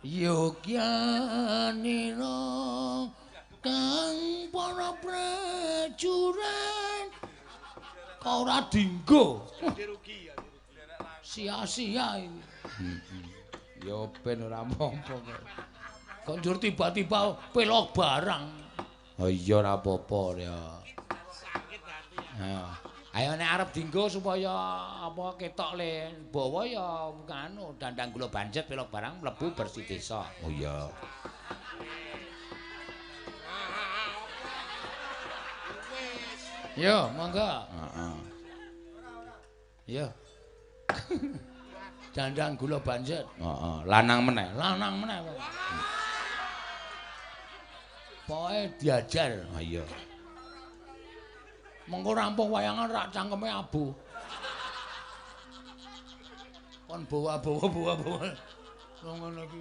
Yogyanira kang para prajurit kok ora dinggo. Sia-sia iki. Ya ben ora apa-apa kok. Kok njur tiba-tiba pelok barang. Oh iya ora apa-apa ya. Ayo. Ayo nek arep dinggo supaya apa ketok le bawa ya anu dandang gula banjet pelok barang mlebu bersih desa. Oh iya. Yo, monggo. Heeh. Yo. Dandang gula banjet. Heeh, lanang meneh. Lanang meneh kok. Pokoke diajar. Ha iya. Mengko rampung wayangan rak cangkeme abu. Kon bawa-bawa bawa-bawa. Ngono iki.